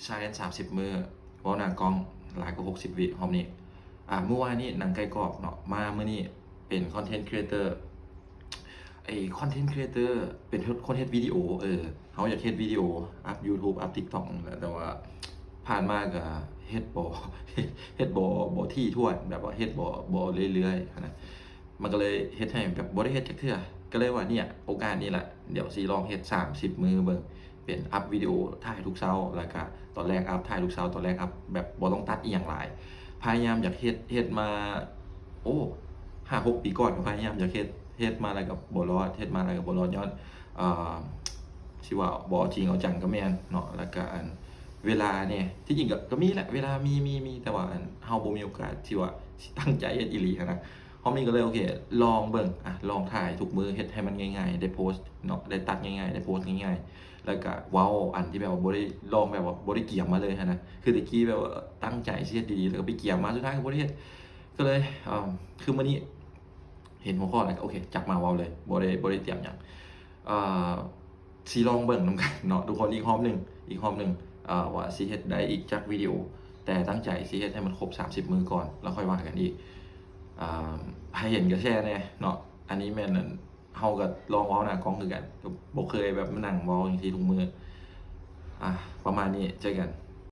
Challenge ສາມສິບມື້ ເວົ້າໜ້າກ້ອງຫຼາຍກວ່າຫົກສິບວິຮອບນີ້. ອ່າ ມື້ວານນີ້ໜັງໄກ່ກອບເນາະ, ມາມື້ນີ້ເປັນ Content Creator. ໄອ້ Content Creator ເປັນຄົນເຮັດວິດີໂອ, ເອີ ເຮົາຢາກເຮັດວິດີໂອ ອັບ YouTube ອັບ TikTok ນັ້ນແຫຼະ, ແຕ່ວ່າຜ່ານມາກໍເຮັດບໍ່ ເຮັດ ເຮັດບໍ່ ບໍ່ຖີ່ຖ້ວນ, ແບບວ່າເຮັດບໍ່ ບໍ່ເລື້ອຍໆຫັ້ນນະ. ມັນກໍເລີຍເຮັດໃຫ້ແບບບໍ່ໄດ້ເຮັດຈັກເທື່ອ. ກໍເລີຍວ່າ ເນີ້ຍ ໂອກາດນີ້ແຫຼະ, ດຽວຊິລອງເຮັດສາມສິບມື້ເບິ່ງ, ເປັນອັບວິດີໂອ ຖ່າຍທຸກເຊົ້າ, ແລ້ວກະຕອນແລງອັບ ຖ່າຍທຸກເຊົ້າ, ຕອນແລງອັບ ແບບບໍ່ຕ້ອງຕັດອີ່ຫຍັງຫຼາຍ. ພະຍາຍາມຢາກເຮັດ ເຮັດມາ ໂອ້ ຫ້າຫົກປີກ່ອນກໍພະຍາຍາມຢາກເຮັດ, ເຮັດມາແລ້ວກໍບໍ່ລອດ, ເຮັດມາແລ້ວກໍບໍ່ລອດ ຍ້ອນ ເອີ ຊິວ່າບໍ່ເອົາຈິງເອົາຈັງກໍແມ່ນເນາະ, ແລ້ວກະອັນເວລາແດ່. ທີ່ຈິງກໍ ກໍມີແຫຼະ, ເວລາມີ ມີ ມີ, ແຕ່ວ່າອັນເຮົາບໍ່ມີໂອກາດທີ່ວ່າຊິຕັ້ງໃຈເຮັດອີ່ຫຼີຫັ້ນນະ. ຮອບນີ້ກໍເລີຍ ໂອເຄ ລອງເບິ່ງ, ອ່ະ ລອງຖ່າຍທຸກມື້, ເຮັດໃຫ້ມັນງ່າຍໆ, ໄດ້ໂພສເນາະ, ໄດ້ຕັດງ່າຍໆ, ໄດ້ໂພສງ່າຍໆ, ແລ້ວກະເວົ້າອັນທີ່ແບບວ່າບໍ່ໄດ້ ລອງແບບວ່າບໍ່ໄດ້ກຽມມາເລີຍຫັ້ນນະ. ຄືແຕ່ກີ້ແບບວ່າຕັ້ງໃຈຊິເຮັດດີໆ ແລ້ວກໍໄປກຽມມາ, ສຸດທ້າຍກໍບໍ່ໄດ້ເຮັດ. ກໍເລີຍ ເອີ ຄືມື້ນີ້ເຫັນຫົວຂໍ້ແລ້ວກໍ ໂອເຄ ຈັບມາເວົ້າເລີຍ, ບໍ່ໄດ້ ບໍ່ໄດ້ຕຽມຫຍັງ. ເອີ ຊິລອງເບິ່ງນຳກັນເນາະທຸກຄົນ ອີກຮອບໜຶ່ງ ອີກຮອບໜຶ່ງ ເອີ ວ່າຊິເຮັດໄດ້ອີກຈັກວິດີໂອ, ແຕ່ຕັ້ງໃຈຊິເຮັດໃຫ້ມັນຄົບສາມສິບມື້ກ່ອນ ແລ້ວຄ່ອຍວ່າກັນອີກ. ເອີ ໃຜເຫັນກໍແຊແດ່ເນາະ. ອັນນີ້ແມ່ນ ອັນ ເຮົາກໍລອງເວົ້າໜ້າກ້ອງຄືກັນ, ກໍບໍ່ເຄີຍແບບມານັ່ງເວົ້າຈັ່ງຊີ້ທຸກມື້. ອ່ະ ປະມານນີ້, ເຈີກັນ.